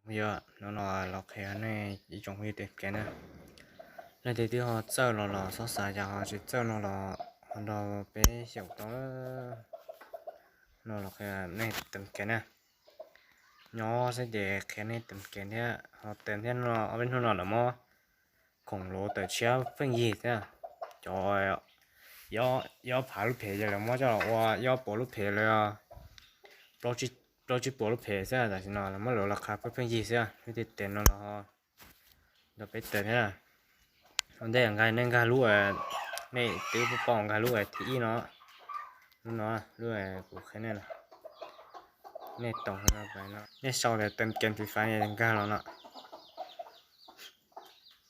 Yog no los los qhia nej ib tsoom phooj ywg tes kev na. Leej twg twb ho txawj los los xob xav, yog ho tsis txawj no los ho nrog peb xyaum tau. No los qhia nej tes kev na. Nyob xwb ces qhia nej tes kev thiab ho tes thiab no, ob peb hnub no lawv muab khoom luv tawm tshiab pheej yig thiab. Cov ib ob phav lub phem ces lawv muab coj los ua ib ob puas lub phem los plaub tsib puas lub phem xwb, tam sim no lawv muab luv los qhia pheej pheej yig xwb. Lub tes no los nrog peb tes thiab. Ua ntej nkag nej nkag lub, nej twb paub nkag lub thib ib no, lub no, lub kuv qhia nej, nej tau, nej sau tias tes kev Free Fire nkag los no.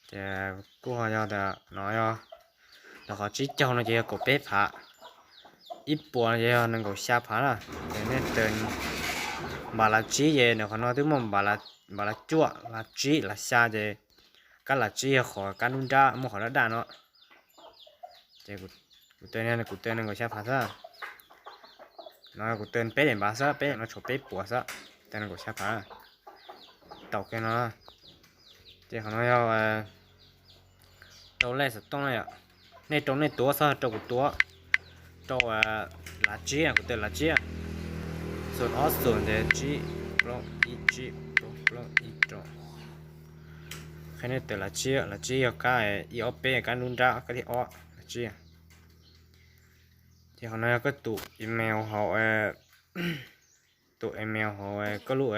Ces kuj ho yog tias no yog, ntawm qhov tsib caug no ces yog kaum peb phav, ib puas no ces yog nees nkaum xya phav na. Ces nej tes npav lav tsib ces ntawm qhov no twb muaj npav lav cuaj, lav tsib, lav xya ces kab lav tsib yog qhov kab nruab nrab muaj qhov daj daj no. Ces kuv tes, kuv tes nees nkaum xya phav xwb. No kuv tes peb daim npav xwb, peb no tshuav peb puas xwb, tes nees nkaum xya phav. Tau kiag no. Ces qhov no yog rau lej xov tooj na yom. Nej rau nej tuav xwb, rau kuv tuav. Rau lav tsib, kuv tes lav tsib, xoom ob xoom ces tsib plaub ib tsib plaub plaub ib rau. Qhia nej tes lav tsib, lav tsib yog kab ib ob peb, kab nruab nrab kab thib ob, lav tsib. Ces qhov no yog koj tus email hauv, tus email hauv koj lub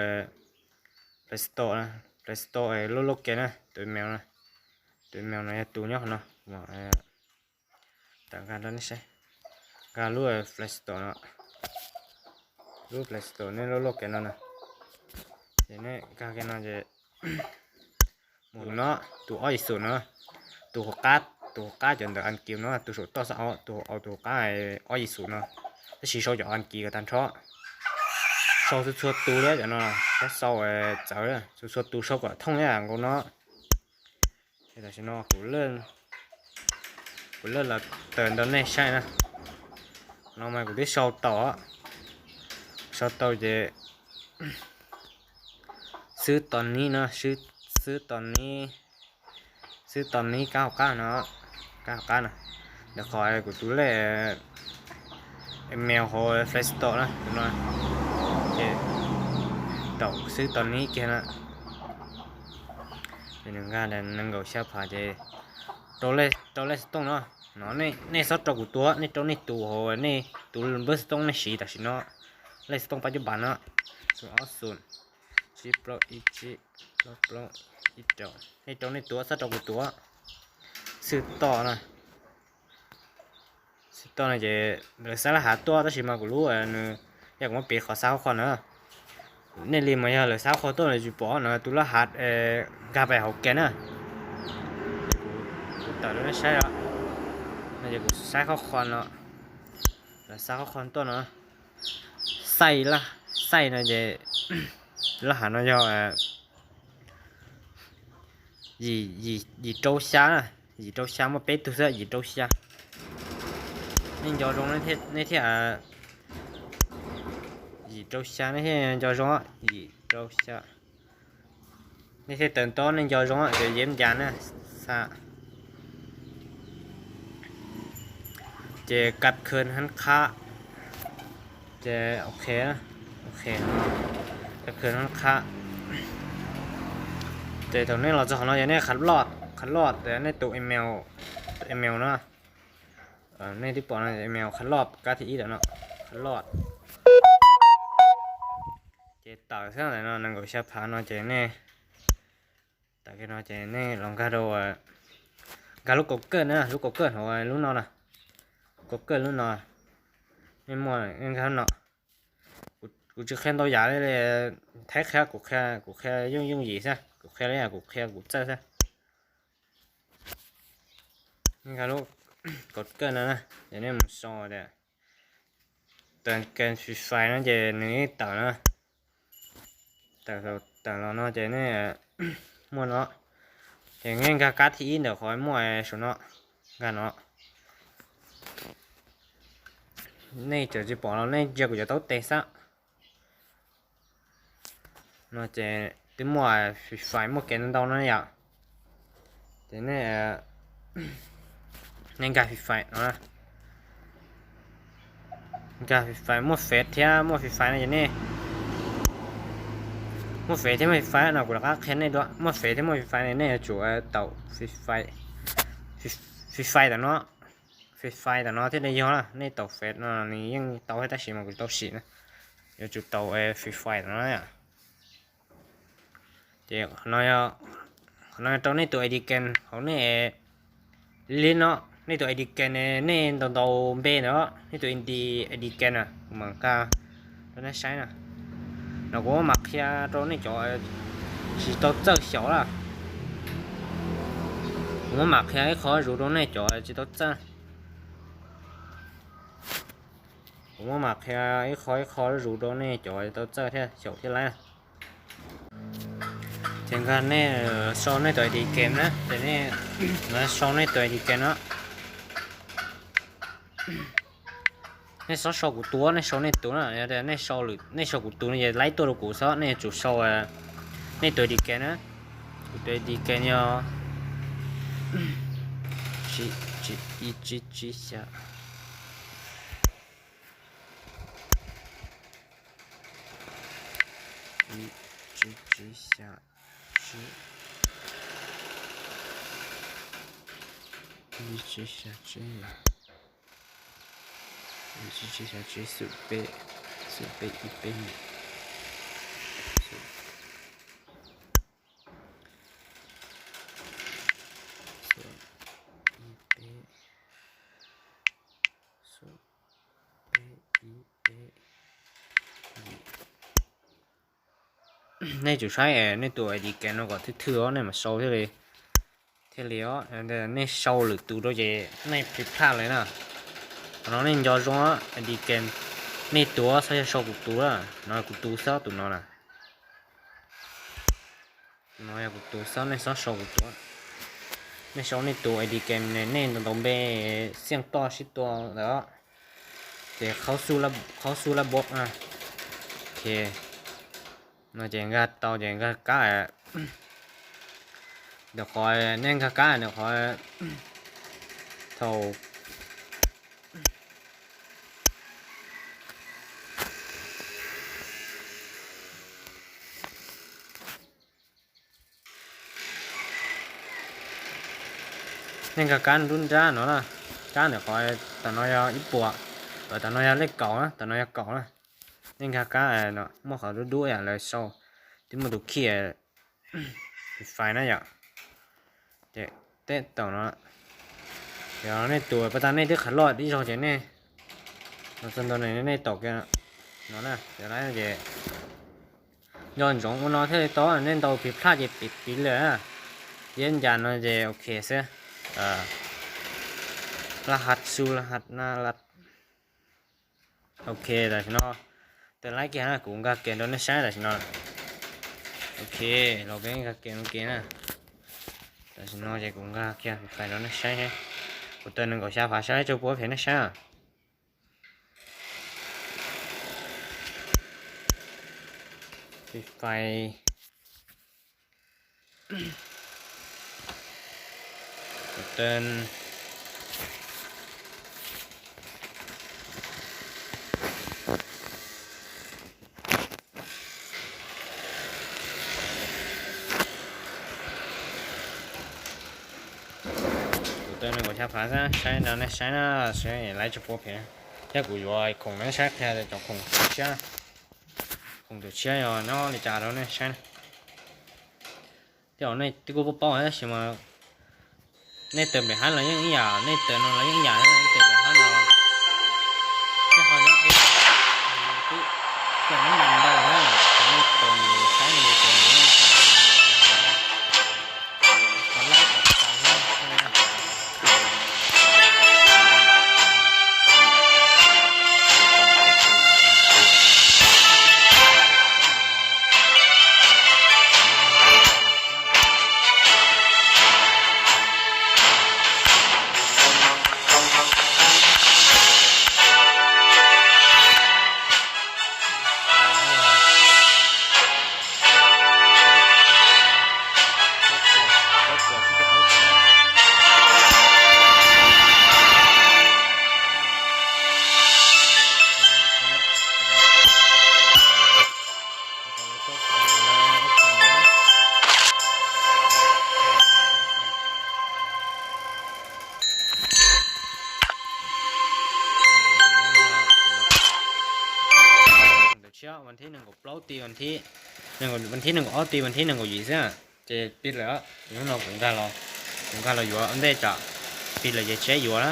Play Store, Play Store loj loj kev na, tus email na. Tus email no yog tus nyob qhov no. Tawm nkag rau nej saib, nkag lub Play Store no, lub Play Store nej loj loj kev no na. Ces nej nkag kiag no ces mus no, tus ob yim xum no, tus hauv qab, tus hauv qab cov ntawm an kiv no, tus saum toj xab au, tus hauv, tus hauv qab ob yim xum no. Tab sis sau cov an kiv kom tag nrho, sau txhua txhua tus li cov no, txhob sau txawv, txhua txhua tus sau kom thooj li nkaus no. Tam sim no kuv laj los tawm nrog nej saib na. No mas kuv twb sau tau, sau tau ces xwb tos nib no, xwb tos nib, xwb tos nib kab hauv qab no, kab hauv qab no, ntawm qhov kuv tus lej email hauv Play Store na, tus no, ces tau xwb tos nib kiag na. Ces nws nkag nees nkaum xya phav ces rau lej xov tooj no, no nej txhob rau kuv tuav, nej rau nej tus hauv nej tus npawb xov tooj nej siv tam sim no, lej xov tooj pab cub pas no, xoom ob xoom, tsib plaub ib tsib plaub plaub ib rau, nej rau nej tuav, txhob rau kuv tuav. Xwb toj na, xwb toj no ces lawv xa laj hav tuaj tab sis mas kuv lub nws, yog kuv muab piv qhov xa qhov qhov na. Nej li mas yog lawv xa qhov tuaj lawv tsis pom no, tus laj hav nkag pais hauv kev na. Kuv tawm rau nej saib os, no ces kuv saib qhov qhov no, lawv xa qhov qhov tuaj no, xaij, xaij no ces laj hav no yog yim rau xya na, yim rau xya muaj peb tug xwb, yim rau xya. Nej nco zoo nej thiaj, yim rau xya nej thiaj nco zoo, yim rau xya. Nej thiaj tawm nto nej nco zoo ces yem ncas na, xa. Ces kab khw hab qhab, ces ok, ok, kab khw hab qhab. Ces thaum nej los txog qhov no ces nej qha loj, qha loj nej tus email, tus email no, nej twb pom no, email qha loj kab thib ib ntawm no, qha loj. Ces tawm xwb ntawm no nees nkaum xya phav no ces nej, tawm kiag no ces nej los nkag rau, nkag lub kaus kawj na, lub kaus kawj hauv lub no na, kaus kawj lub no, nej muaj nej nkag lub no. Kuv tsis qhia ntau yam li, Thaib qhia kuv qhia, kuv qhia yooj yooj yim xwb, kuv qhia li kuv qhia kuv txawj xwb. Nkag lub kaus kawj no na, ces nej mus sau tias tes kev Free Fire no ces nws yeej tawm na. Tawm los no ces nej muaj no, ces nej nkag kab thib ib ntawm qhov muaj saum no, nkag no. Nej tseem tsis pom los nej ntsia kuv cov taub tes xwb. No ces twb muaj Free Fire muaj game ntau ntau no yom. Ces nej, nej nkag Free Fire no, nkag Free Fire muaj Face thiab muaj Free Fire no ces nej, muaj Face thiab muaj Free Fire no kuv rov qab qhia nej dua, muaj Face thiab muaj Free Fire no nej yuav tsum tau Free Fire, Free Fire tam no, Free Fire tam no thiaj li yog na. Nej tau Face no nws yeej tau thiab tab sis mas kuv tau sim na, yuav tsum tau Free Fire tam no. Ces qhov no yog rau nej tus I D game hauv nej list no, nej tus I D game nej ntau ntau npe ntawd, nej tus I D game na, kuv mam nkag rau nej saib na. No kuv mam qhia rau nej cov tsis tau txawj xyaum lawm. Kuv mam qhia ib qho zuj zus rau nej cov tsis tau txawj. Kuv mam qhia ib qho ib qho zuj zus rau nej cov tau txawj thiab xyaum thiab laiv. Ces nkag nej sau nej tus I D game na, ces nej sau nej tus I D game no. Nej xob sau kuv tus, nej sau nej tus na, yog tias nej sau kuv tus no ces laib tuaj rau kuv xwb, nej yuav tsum sau nej tus I D game na. Kuv tus I D game yog ib tsib tsib xya, ib tsib tsib xya tsib, ib tsib xya tsib, ib tsib tsib xya tsib, xum peb, xum peb ib peb, xum ib peb, xum peb ib peb. Nej tsum saib nej tus I D game no kom thwj thwj os, nej mam sau thiaj li, thiaj li os. Nej sau lwm tus rau ces nej plis plaj li na. Qhov no nej nco zoo, I D game nej tus xwb, yog sau kuv tus na, no kuv tus xwb tus no na. No yog kuv tus xwb, nej xob sau kuv tus. Nej sau nej tus I D game ne, nej ntaus ntaus npe xiaj toj sib tua ntawd, ces qhaub xub lab bob na. Ces no ces nkag tau ces nkag kab. Ntawm qhov nej nkag kab ntawm qhov thaum nej nkag kab nruab nrab no na, kab ntawm qhov, tam no yog ib puas, tam no yog lej kaum na, tam no yog kaum na. Nej nkag kab no muaj qhov dub dub yam lawv sau, twb muaj tus khi Free Fire na yom. Ces teb tau no, yog nej tus pas tas nej twb qhov loj ib zaug ces nej, no txog ntawd ne nej tau kiag no na, ces nco ntsoov ua no thiaj li tau, nej ntaus plis plaj ces piv piv lawm. Iab ncas no ces ok xwb. Laj has su laj has na laj. Ok, tam sim no, tus laib kiag na, kuv nkag kiag rau nej saib tam sim no. Ok, los peb nkag kiag no ke na. Tam sim no ces kuv nkag kiag Free Fire rau nej saib, kuv tawm nees nkaum xya phav saib tso puab phem nej saib. Free Fire. Kuv tawm nees nkaum xya phav xwb, saib no nej saib na, saib laib tso puab phem. Thiab kuv yuav khoom nej saib qhia cov khoom tshiab, khoom tshiab yog nyob li cas rau nej saib. Tej zaum nej twb kuj paub paub tab sis mas nej tawm nplej hab los yeej ib yam, nej tawm no los yeej ib yam, nej tawm nplej hab no, nej ho nyob twb tawm nab npas ntau na, nej tawm saib no tawm nws yeej tau, qhov laib kom tau. Thiab vas thib nees nkaum plaub ti, vas thib nees nkaum ob ti, vas thib nees nkaum yim xwb, ces pib lawm. Hnub no kuv nkag los, kuv nkag los yuav ua ntej tsam pib lawm ces tsis yuav na.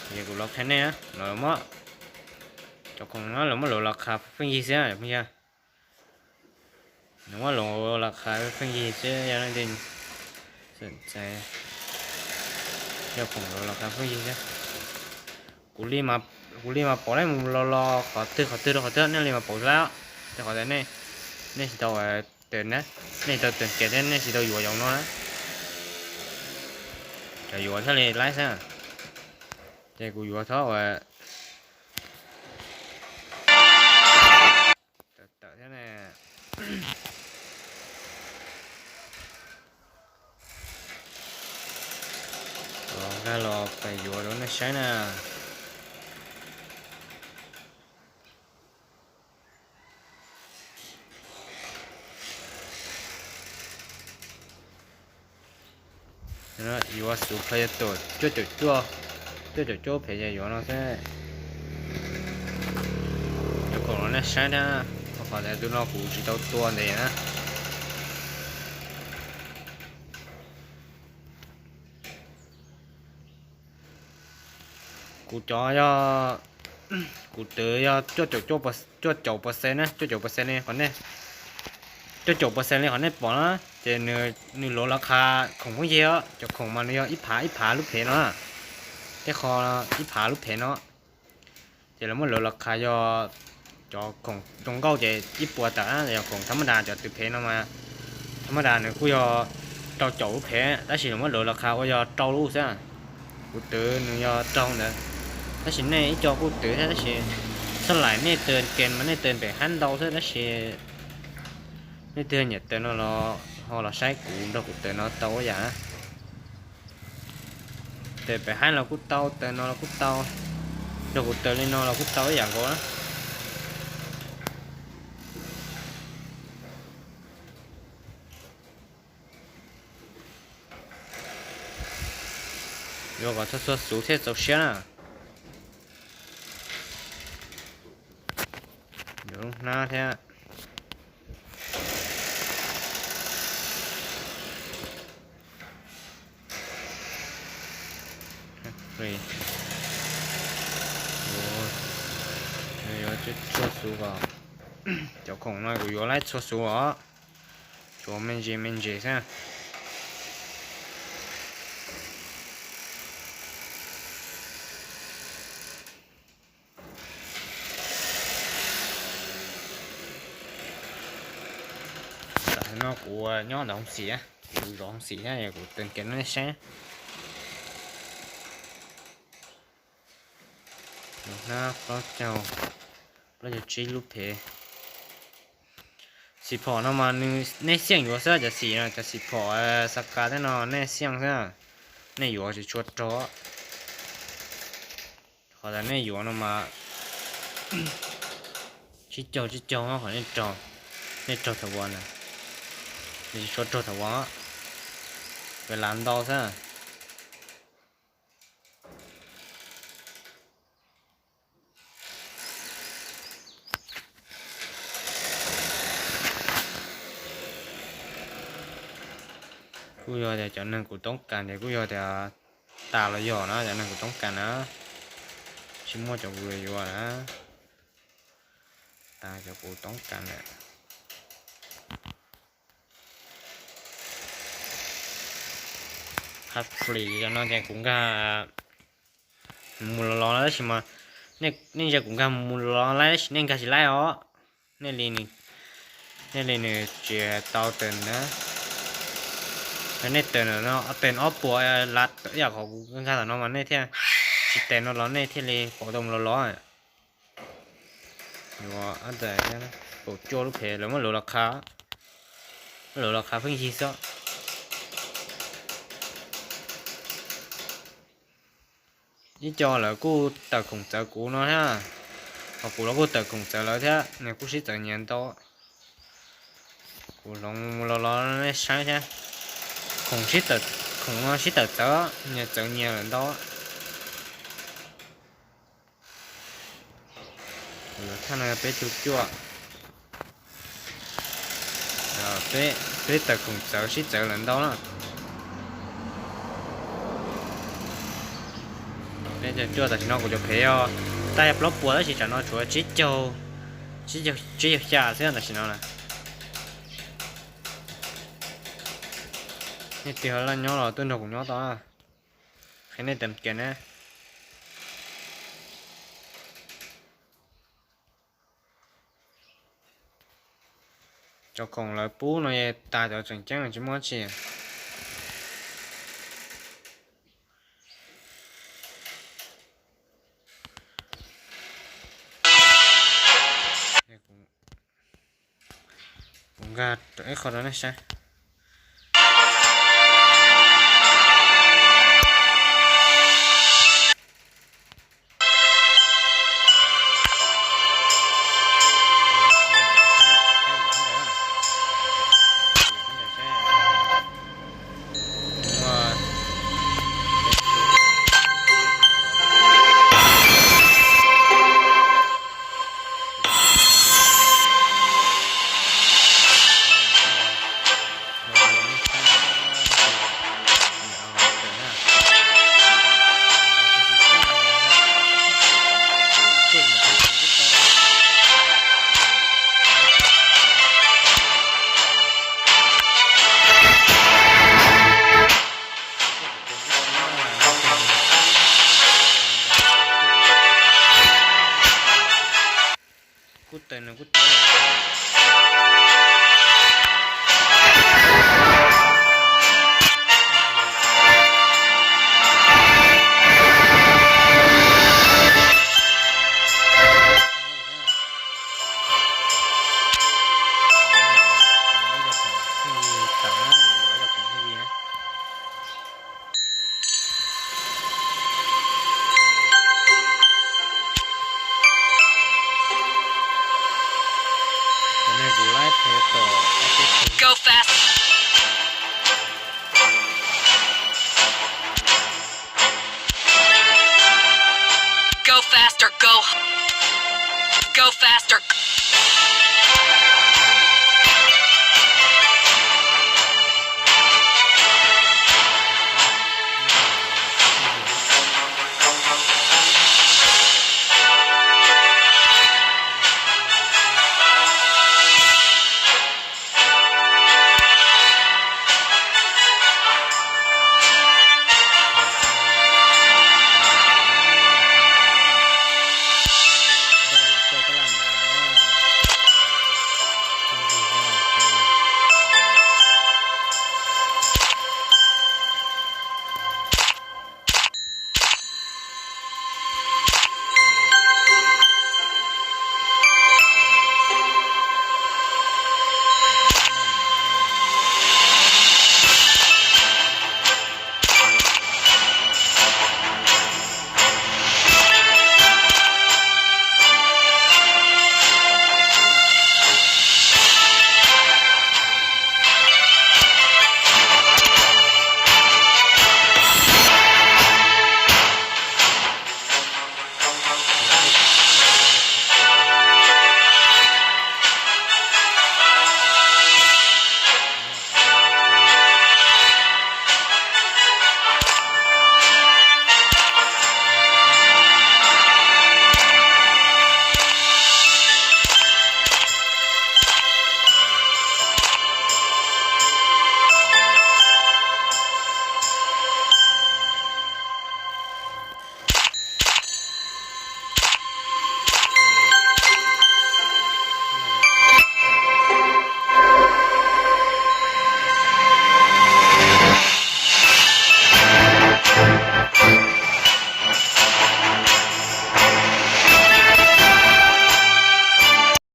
Ces kuv los qhia nej, lawv muab cov khoom no lawv muab luv los qha pheej yig xwb yog. Nws muab luv los qha pheej yig xwb yog, yog khoom luv los qha pheej yig xwb. Kuv li mas pom nej mus los los qhov twg qhov twg rau qhov twg, nej li mas pom lawm. Tej qhov tias nej, nej tsis tau, nej tsis tau tias kiag thiab nej tsis tau yuav yoov no na. Cov yuav thiaj li laib xwb. Ces kuv yuav txhob ua tawm thiab ne. Los nkag los pem yuav rau nej saib na. Yuav xuv kha yog cuaj caum cuaj, cuaj caum cuaj phem yog yuav no xwb. Yuav khoom los nej saib thiab, rau qhov tias tus no kuv tsis tau tua ntev na. Kuv cov yog, kuv twv yog cuaj caum, cuaj caum percent na, cuaj caum percent li qhov nej, cuaj caum percent li qhov nej pom na. Ces nws luv los qha khoom pheej yig, cov khoom mas nws yog ib phav ib phav lub phem no, tej qho ib phav lub phem no. Ces lawv muab luv los qha yog cov khoom zoo nkauj ces ib puas tawm na, yog khoom thab mab das cov twv phem no mas thab mab das nws kuj yog rau caum lub phem, tab sis lawv muab luv los qha ua yog rau lub xwb. Kuv twv nws yog rau ntawd, tab sis nej ib co kuj twv thiab, tab sis xab laim nej tws ke mas nej tws pem haib ntau xwb, tab sis nej twg nyiam tws no los ho los saib kuv nrog kuv tws no tau ua yam. Tws pem haib los kuj tau, tws no los kuj tau, nrog kuv tws li no los kuj tau ib yam nkaus na. Yuav kom txhua txhua xuv thiaj txaus siab na. Yuav lub hnab thiab. Yuav txhua xuv os. Cov khoom no kuv yuav laib txhua xuv os. Tsuas me ntsis me ntsis xwb. Tam sim no kuv nyob ntawm hoob xim, kuv zov hoob xim thiab kuv tws ke nej saib. Hnab plaub caug, plaub caug tsib lub phem. Xim phom no mas nws nej xiaj yuav xwb, cov xim no cov xim phom xab kas tej no nej xiaj xwb, nej yuav tsis tshua raug. Qhov tias nej yuav no mas tsib caug tsib caug qhov nej raug, nej raug thaum ua na, nej tsis tshua raug thaum ua, pem lav ntau xwb. Kuj yog tias cov neeg kuv toob kas ces kuj yog tias tas los yog na, cov neeg kuv toob kas na, tsis muaj cov kuv yuav yuav na, tas cov kuv toob kas na. Hab flis cov no ces kuv nkag mus los los tab sis mas nej ntsia kuv nkag mus los laib tab sis nej nkag tsis laib os. Nej li nws, nej li nws tsis tau tws na. Nej tws no tws ob puas lav ib yam qhov kuv nkag tom no mas nej thiaj tsis tws no los nej thiaj li pom tau mus los los. Yuav kaum cuaj lub phem lawv muab luv los qha, muab luv los qha pheej yig xwb. Ib co lawv kuj tawm khoom txawv kuv no thiab, ho kuv los kuj tawm khoom txawv lawv thiab, nws kuj sib txawv nyias ntau. Kuv hloov mus los los nej saib thiab. Khoom, khoom no sib tawm txawv, nyias txawv nyias lawm ntau. Kuv yuav thaj no peb caug cuaj. Peb, peb tawm khoom txawv sib txawv lawm ntau na. Peb cov cuaj tam sim no kuv cov phev os, tag plaub puas tab sis tsam no tshuav tsib caug, tsib caug, tsib caug xya xwb tam sim no na. Nej tig ho laj nyob los tuaj nrog kuv nyob tau na. Qhia nej tam kiag na. Cov khoom lawv pub no tas cov tseem ceeb tsis muaj dab tsi. Kuv nkag rau ib qho rau nej saib. Kuj tawm nws kuj tawm. Go fast. Go faster, go. Go faster.